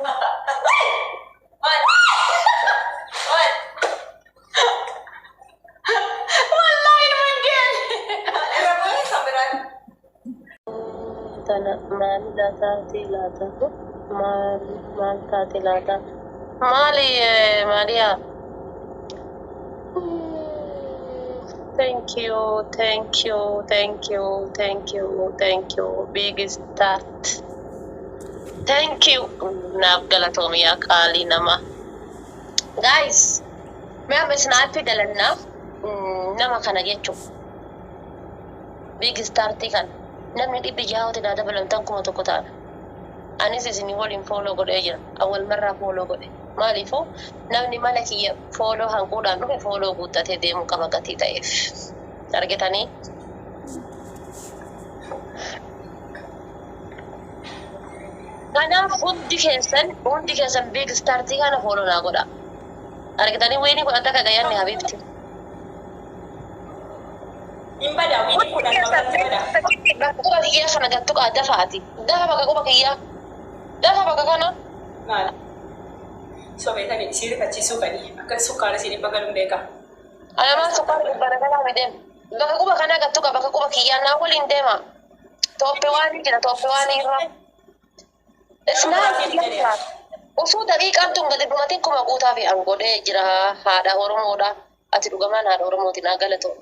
Maal? Maal? Wallaahi numa hin geenne. Irra bu'ee kan biraan. Tana maali taate laata? Maal maal taate laata? Maali Maaliyaa? Thank you, thank you, thank you, thank you, thank you. Big start. Thank you. Naaf galatoomiyaa qaalii nama. Guys, mee amma snipe dalannaa nama kana jechuun. Big startii kana. Namni 600 naa dabalamtan 1000 ta'a. Anis isinii waliin follow godhee jira. Awwal marraa follow godhe. Maaliifuu namni mana kiyya follow hanquudhaan dhufe follow guuttatee deemuu qaba gatii ta'eef. Argitanii? Kanaaf hundi keessan big startii kana follow naa godha. Argitanii weenii godhata kagayanni habibti. Hin badaa wiini Hundi 10 keessan irratti badaa. Bakka quba kiyyaa kana gattuqaa dafaati. Dafa bakka quba kiyyaa. Dafa bakka kana. Maal? Sobeetanii isii rifachiisuu fedhi. Akka sukkaara isii 100 galuun beekaa. Anamaan sukkaara dhibba nagalaa mideen. Bakka quba kanaa gattuqa bakka quba kiyyaa naa waliin deema. Top one jira top one irra. Snipe osoo daqiiqaan tun gadi dhumatiin 1000 guutaa fi an godhee jira haadha Oromoodha. Ati dhugamaan haadha Oromooti naa galatoo.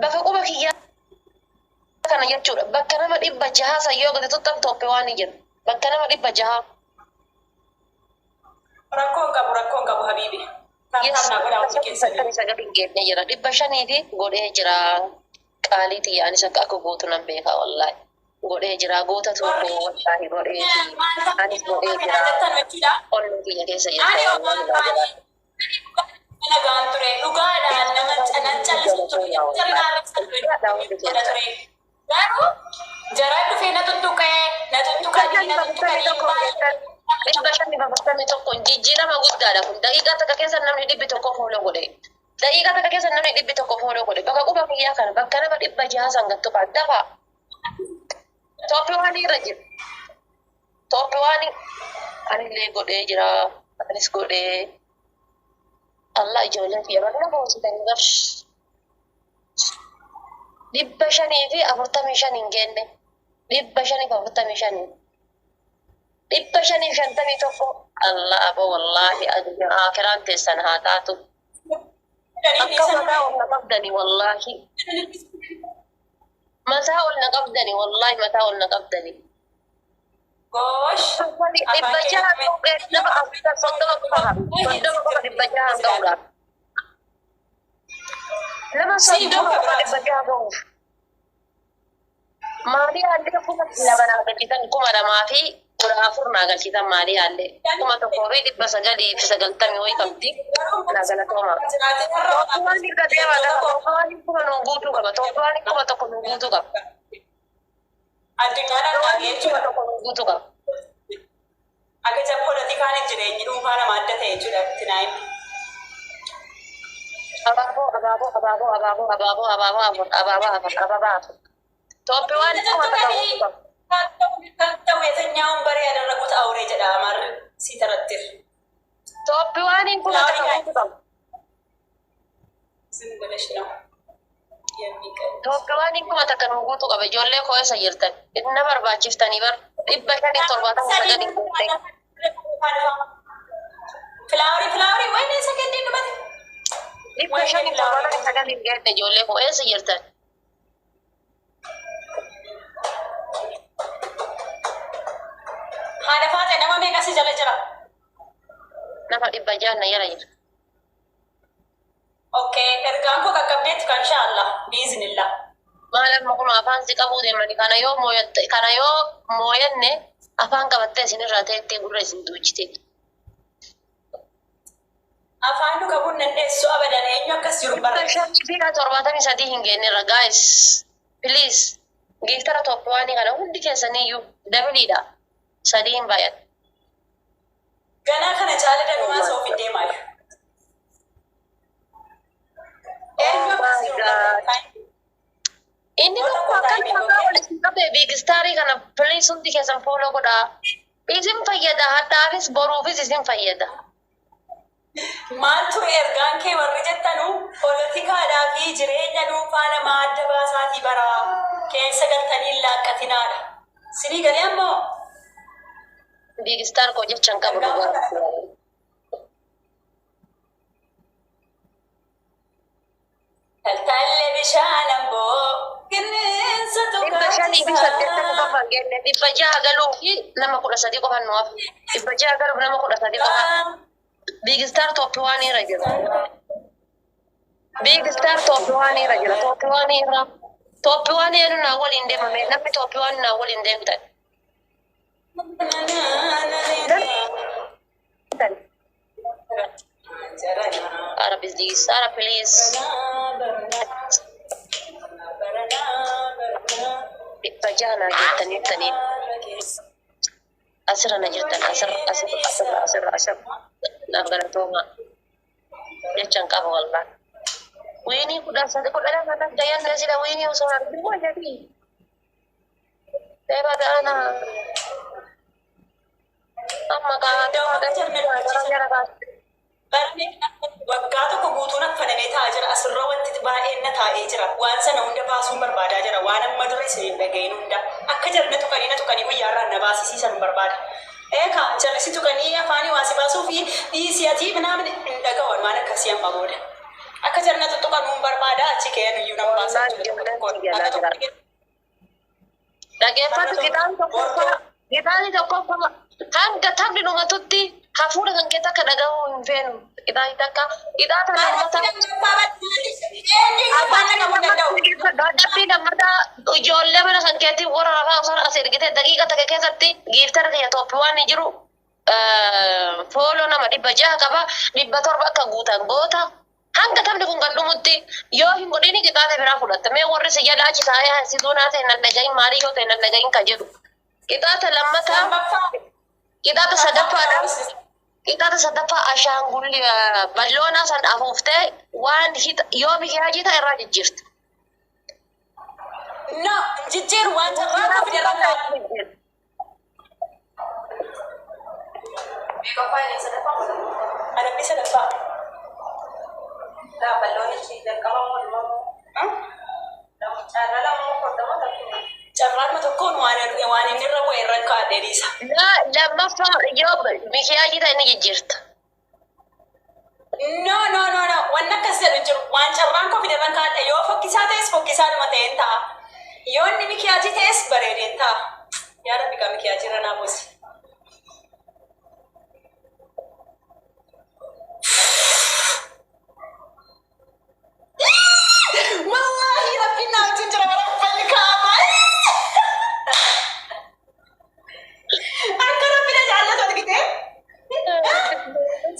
Bakka quba kiyyaa kana jechuudha. Bakka nama 600 sayyoo gadi tuttan top one jira. Bakka nama 600. Rakkoon qabu, rakkoon qabu, habiibi. Tap tap naa godhaa hundi keessanii. 99 hin geenne jira. 500 fi godhee jira. Qaalii xiyya anis akka gootu nan beeka wallaahi. Godhee jira goota tokko wallaahi godhee anis godhee jira. Jettan jechuudha. Onnee kiyya keessa Ani jirta. waan taane nagaan ture dhugaadhaan nama nan callisu ture jalqaba ture. Garuu jaraan dhufee na tuttuqee na tuttuqanii na tuttuqanii baay'ee. 541 jijjiirama guddaadha kun. Daqiiqaa takka keessa namni 100 follow godhe. Daqiiqaa takka keessa namni 100 follow godhe. Bakka quba kiyyaa kana bakka nama 600 san gattu dafa. Top one irra jira. Top one anillee godhee jira. Anis godhee. Allah ijoollee kiyya barna boonsitanii bar. 545 hin geenne. 545. 551. Allah abo wallaahi akiraan teessan haa taatu. Akka mataa ol na qabdani wallaahi. Mataa ol na qabdani wallaahi mataa ol na qabdani. Goosh. 600 nama 30 qofa 30 qofa 600 ga'uudhaaf. Nama 30 qofa 600 ga'uuf. Maalii haallee 2000 naa galchitan, 2014 naa galchitan maalii haallee 1990 wayii qabdi naa galatooma. Top one irra deema gara top one 1000 nuu guutuu qaba. Top one 1000 nuu guutuu qaba. Addunyaadhaan naagee Kuma jechuudha. 1 nuu guutuu qaba. Akka poolitikaan jireenyi dhuunfaa nama adda ta'e jechuudha Tinaayin. Abaaboo, abaaboo, abaaboo, abaaboo, abaaboo, abaaboo afur, abaaboo afur, abaaboo afur. Top one 1000 guutuu qaba. የተኛውን በሬ ያደረጉት አውሬ jedha Amaarri ሲተረትር። Top one 1000 guutuu qaba. ዝም ብለሽ ነው የሚቀር Top one 1000 nuu guutuu qaba. Ijoollee koo eessa jirtan? Na barbaachiftanii bar 579 guutte. Flower, flower, ወይኔ ሰከንድ dhumate. 579 hin geenne ijoollee koo eessa jirtan? Haadha faate nama meeqa si jala jira? Nama 600 na jala jira. Okay, ergaan koo qaqqabdeetti kan inshaallah biiznillah. Maal amma kun afaan si qabuu deemani kana yoo mooyatte kana yoo mooyanne afaan qabattee isinirraa ta'etti gurra isin duuchite. Afaan nu qabuun dandeessu abadan eenyu akkas jiru Dhibba barre. 573 hin geenyerra guys. Please. Giiftara top one kana hundi keessaniyyuu doubleiidha. Sadii hin baay'atu. Ganaa kana caala danumaa soof hin deemaayu. Eenyu akkas Oh my jiru God. barre. Inni tokko akkana maqaa ol isin qabe big starii kana please hundi keessan follow godhaa. Isin fayyada hadhaafis boruufis isin fayyada. Maal ture ergaan kee warri jettanu poolitikaadhaa fi jireenya dhuunfaa namaa adda baasaatii baraa keessa galtanii hin laaqqatinaadha. Sinii galee ammoo Biigistaan koo jecha hin qabu dhugaa. Taltaallee bishaan amboo qilleensa 580 tokkaachisaa. qofa hin kenne 600 galuu fi nama 13 qofan nu hafe. 600 galuuf nama 13 qofa. Biigistar top waan irra jira. Biigistar top waan irra jira. Top waan irra. Top waan eenyu naa waliin deemame namni top waan naa waliin deemtan. Ara please, ara please. 600 naa jettanii jettanii asirra na jirtan asirra asirra asirra asirra asirra naaf galatooma jecha hin qabu wallaan. Wiinii 13 12 kan gayyanne sila wiinii osoo arginu jedhi. Eeba ta'ana amma kaa'atee jara kaase. Barni waggaa tokko guutuun affanamee taa'aa jira. Asirra wanti baay'een na taa'ee jira. Waan sana hunda baasuun barbaadaa jira. Waan amma dura isin hin dhagahin hunda. Akka jarri na tuqanii na tuqanii guyyaarraan na baasisiisan barbaada. Eeka jarri si tuqanii afaanii waa si baasuu fi dhiisii atii minaamin hin dhaga'uun waan akkasii amma booda. Akka jarri na tuttuqan barbaada achi ka'een iyyuu nama baasaa Wallaan jechuudha. ijoolleen si jalaa jira. Dhageeffatu qixaan tokkoffaa qixaani tokkoffaa hanga taphni dhumatutti hafuura kan kee takka dhagahuu hin feenu. Qixaani takka qixaata lammataa. Dadhabbii lammataa ijoollee mana kan keetii warra rafaa osoo as ergite daqiiqa takka keessatti giiftara kiyya tooppi waan hin jiru follow nama 600 qaba 700 akka guutan goota. Hanga taphni kun kan dhumutti yoo hin godhini qixaata biraa fudhatta. Mee warri si jala achi taa'ee si duunaa ta'e nan dhagahin maalii yoo ta'e nan dhagahin kan jedhu. Qixaata lammataa qixaata sadaffaadha. Qixaata sadaffaa ashaangulli balloonaa san afuuftee waan yoo mikiyaajii ta'e irraa jijjiirta. No, jijjiiru waan carraa akka fide irraa Adabbii sadaffaa. Carraadhuma tokkoon waan waan inni irra bu'e irra kaa'adhee dhiisa. Lammaffaa yoo mikiyaajii ta'e ni jijjiirta. No, no, no, no. Wanni akkas jedhu hin jiru. Waan carraan koo fide irra kaa'adhe yoo fokkisaa ta'es fokkisaadhuma ta'een ta'a. Yoo inni mikiyaajii ta'es bareedeen ta'a. Yaa Rabbi kaa mikiyaajii irra naa buusi. Wallaahi Rabbi naa wajjin jira warabbal kaaba. Akka Rabbi na jaallatu argite.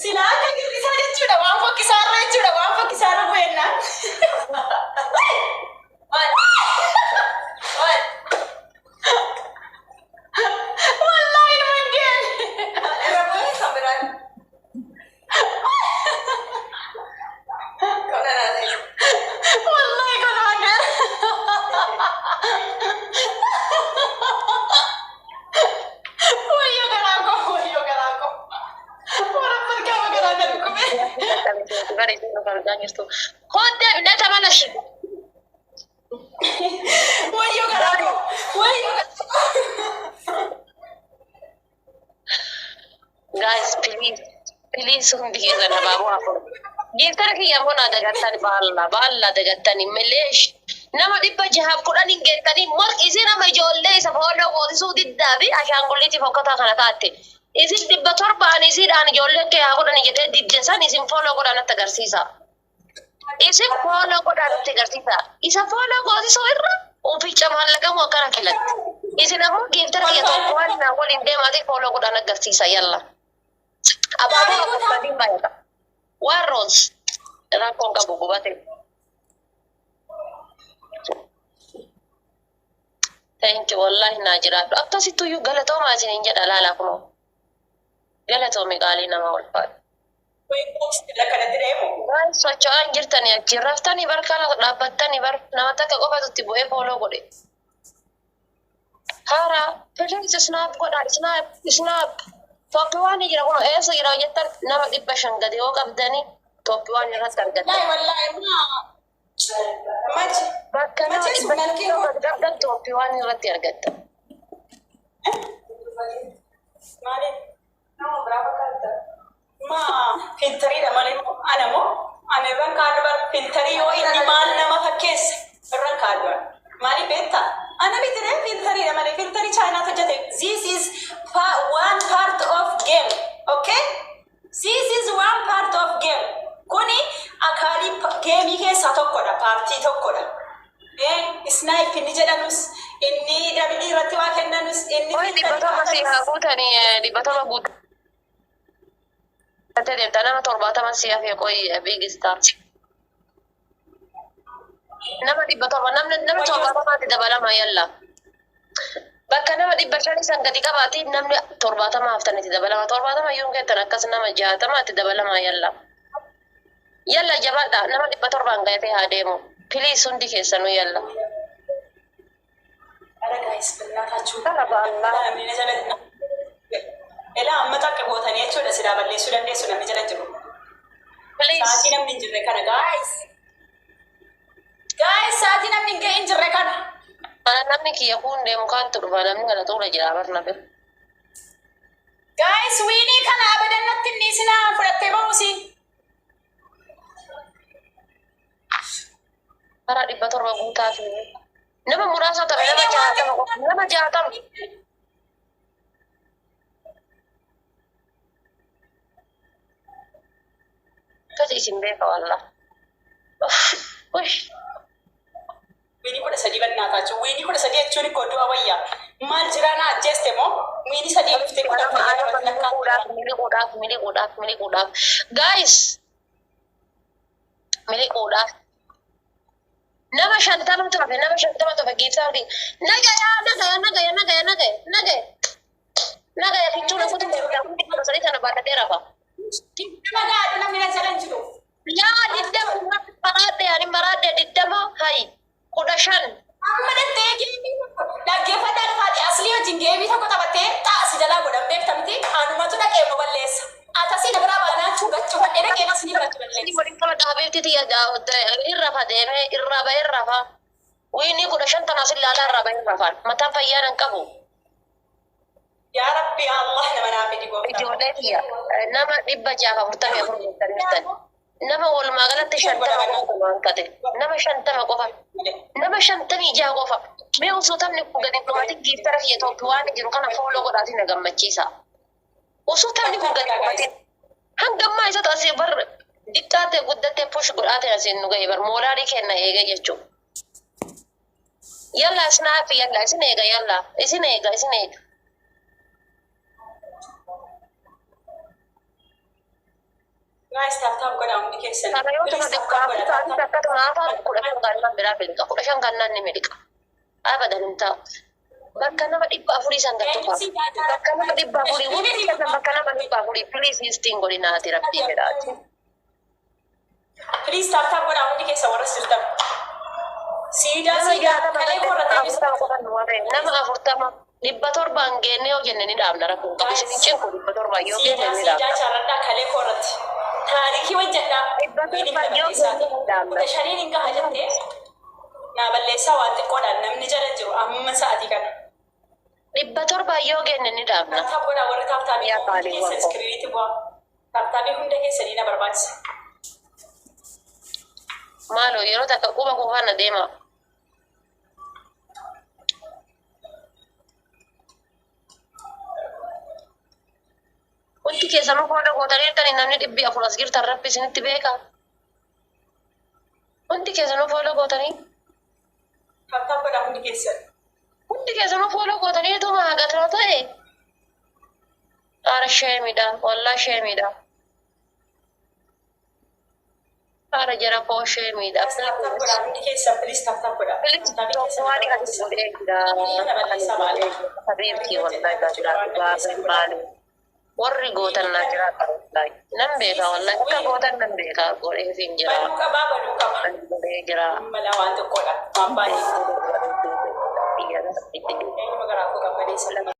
Silaa akka girrisaa jechuudha waan fokkisaa irra jechuudha waan fokkisaa irra bu'ennaan. Maal? Maal? Wallaahi nama hin deemne. Irra bu'ee kan biraan. Wallaahi kan waan Wayyoo garaa koo, wayyoo garaa koo. Warabbal kaaba garaa na dhukkube. Kottee neta mana shi. Wayyoo garaa koo, wayyoo garaa koo. Guys, please, please hundi keessan abaaboo afur. Giiftara kiyya immoo naa dagattani baalla baalla dagattani maleesh nama 610 hin geettanii morki isin nama ijoollee isa follow gootisuu diddaa fi ashaangulliitii fokkataa kana taatte. Isin 700 isiidhaan ijoolleen kee haa godhani jedhee didde san isin follow godhaa natti agarsiisa. Isin follow godhaa natti agarsiisa. Isa follow gootisuu irra ofiicha maallaqamu akkana filatti. Isin ammoo giiftara kiyya tokko waan naa waliin deemaatii follow godhaa natti agarsiisa yalla. Abaaboo afur sadiin baay'ata. Waan roos rakkoon qabu gubate. Thank you wallahi naa jiraadhu. Akkasittuyyuu galatoomaa isiniin jedha laalaa kunoo. Galatoomi qaalii nama ulfaadha. Kanatti deemu. Waan socho'aa hin jirtanii achi raftanii bar kana dhaabbattanii bar nama takka qofatu itti bu'ee follow godhe. Hara, please snipe godha, snipe, snipe. Top one jira kun eessa jira jettan nama 500 gadi yoo qabdani top one irratti argattan. Wallahi wallahi maa. Machi. Bakka nama Machi 500 malkii koo. gadi qabdan top one irratti argattan. Maali? Nama biraa fakkaata. Maa filtariidha malee ana moo ana irraan kaadhu bara filtarii yoo inni maal nama fakkeesse irraan kaadhu bara. Maali beektaa? Ana miti ree filtariidha malee filtarii chaayinaatu hojjete. This is one part of game. Okay? This is one part of game. Kuni akaalii gameii keessaa tokkodha. Partii tokkodha. Snipe inni jedhanus, inni doubleii irratti waa kennanus, inni Oi, filtarii 700 si haa kaa'atanus. guutanii 700 guutatee deemta nama 70 si hafee qoyi big star. Nama 700 namni nama Wayyoo. 70tti dabalama yalla. Bakka nama 500 san gadi qabaati namni 70 haftanitti dabalama. 70 iyyuu hin kennan akkas nama 60tti dabalama yalla. Yalla jabaadha nama 700n gahetee haa deemu. Please hundi keessanuu yalla. Ara guys, በእናታችሁ Kara ba'allaa. namni na jala Elaa amma takka gootanii jechuudha silaa balleessuu dandeessu namni jala jiru. Please. Sa'aatii namni hin jirre kana guys. Guys, sa'aatii namni hin jirre kana. Ana namni kiyya kun deemu kaantu dhufa namni kana xuura jira barna bira. Guys, winii kana abadan natti hin dhiisinaa fudhattee bahuusi. Karaa 700 guutaa fi nama muraasa tabe nama Winii waan 60 qofa nama 60. Akkasi isin beeka wallah. Ush. Winii 13 bannaataachuu. Winii 13 jechuun ikkoo du'a wayyaa. Maal jiraanaa ajjeeste moo? Winii sadii dhuftee kudha Nama fayyaa nama namatti miliquudhaaf lakkaa'u. miliquudhaaf miliquudhaaf miliquudhaaf. Guys miliquudhaaf. Nama 50 hafe nama 50 hafe giiftaa olii. Nagaya nagaya nagaya nagaya nagaya nagaya. Nagaya fichuu na kutu 13 kana baadhadhee rafa. Nama gaadhu namni na jala hin jiru. Yaa 20 maraadhe ani maraadhe 20 hayi 15. Amma dattee gameii tokko dhaggeeffadhaa dhufaati aslii wajjin gameii tokko taphattee xaasi jalaa godhan beekta miti anumatu dhaqee immoo balleessa. Atasii na biraa baanaachuu gachuu fadhee dhaqee asii biratti balleessa. Waliin qaba dhaabeetti irra fa deemee irraa bahee irra fa. Winii 15 tanaas ilaalaa irraa bahee irra fa. Mataan fayyaa nan qabu. Yaa Rabbi yaa Allah nama naa fidi gooftaa. Ijoollee tiyya nama 644 jirtan. Nama walumaa galatti 50 qofa waan kate. Nama 50 qofa. Nama 56 qofa. Mee osoo taphni kun gadi dhumatin giiftara kiyya tokko waan jiru kana follow godhaatiin na gammachiisa. Osoo taphni kun gadi dhumatin hanga ammaa isatu asii bar xiqqaatee guddattee push godhaatee asiin nu ga'e bar mooraalii kenna eege jechuudha. Yalla snipe yalla isin eega yalla isin eega isin eega. Guys, tap tap godhaa hundi keessan. Kana yoo Please tuma tap tap godhaa tap xiqqaa tap. akka tunaafaa 15 kannaan biraa miliqa 15 kannaan ni miliqa. Abadan hin ta'u. Bakka nama 400 san gattu qaba. Bakka nama 400 hundi keessan bakka nama 400 please histiin godhinaati rabbii jedhaati. Please tap tap godhaa hundi keessan warra jirtan. Siidaa Nama siidaa 60 kalee korratee 40 qofa nu hafe nama 40 700n geenne yoo jenne ni dhaabna rakkoon qabu. Isin hin cinku 700 yoo geenne Siidaa ni siidaa dhaabna. chaarradhaa kalee korratti. Taarikii hojjedhaa. 700 Winii kana yoo balleessaa. geenne ni dhaabna. 15n hin gaha jettee naa balleessaa waan xiqqoodhaan namni jala jiru amma sa'aatii kana. 700 yoo geenne ni dhaabna. Tap tap godhaa warri tap tapii Yaa hundi qaaliiwwan keessan koo. screeniitti bu'aa. Tap tapii hunda keessanii na barbaachisa. Maaloo yeroo takka quba koo faana deema. Wanti keessanuu qooda gootanii jirtanii namni 400 as jirtan rabbi isinitti beeka. Hundi keessanuu follow gootanii. Tap tap godhaa hundi keessan. Hundi keessanuu follow gootanii tuma hagatoo ta'e. Haara shameiidha. Wallaa shameiidha. Haara jara koo shameiidha. Tap tap godhaa hundi keessan please tap tap godhaa. Please Tap tapii keessan na waan ani barbaachisa. godhee jira. Winii kana Ani balleessaa godhee baale. jira. Habiibtii wallahi naa jiraatu gaafa baale. Warri gootan naa jiraatu wallahi. Nan beeka wallahi akka gootan nan beeka godhee hin jira. Baduu qabaa baduu qaba. Ani godhee jira. Malaa waan xiqqoodha. Waan baay'ee. Eenyuma garaa koo Obboleessa lama.